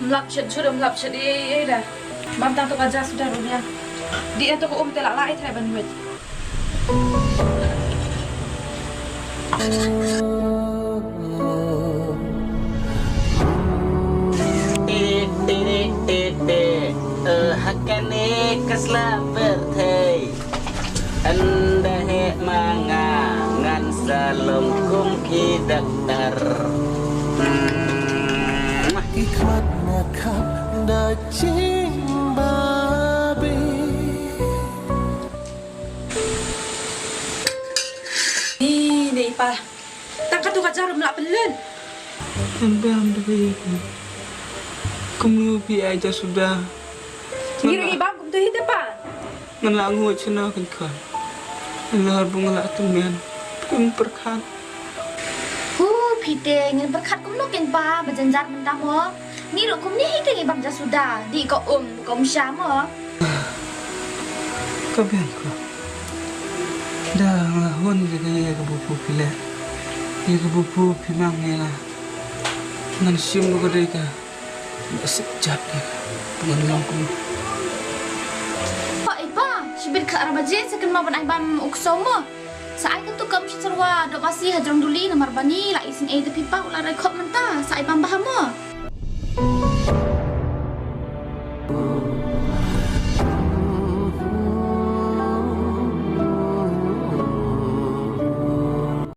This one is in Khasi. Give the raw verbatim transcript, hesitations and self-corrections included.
Mlap chet chut, mlap chet ei ei da. Bam tang to ka Jasuda ruh ïa. Dih ïa to ka um te la la ei trai ban wet. Te te te te. Eh, ha kane ka sla pyrthei. Ynda heh ma nga ngan sa long kum ki daktar. Hmm. Ki khmat na khap da jingbabe. Ni, ni pa. Tang katu ka jarum la pynlen. Em bam da ba ïa kum. Kumno phi ai Jasuda. Ngi ruh ngi bam kumtu hi te pa. Ngan la nguid shano kan khon. Ngan la harbung la tymmen. Phi pyrkhat. Hu, phi te ngin pyrkhat kumno ken pa ba jynjar mynta mo. Ngi ruh kumne hi te ngi bam Jasuda. Dih ka um, ka um sha mo. Ka biang ko. Da nga hun ïa ka ïa ka bupu phi leh. Ïa ka bupu phi mang ïa nga. Ngan shim ko ka dei ka. Ba sik jat ïa ka. Ngan long kum. Pa, eh pa, shibit khatar baje sa kynmaw ban ai bam u ksew mo. Sa ai kyntu kam shi charwa dok basi ha jrong duli namar ba ngi la isynei da phi pa u la rai khop mynta. Sa ai bam bha mo.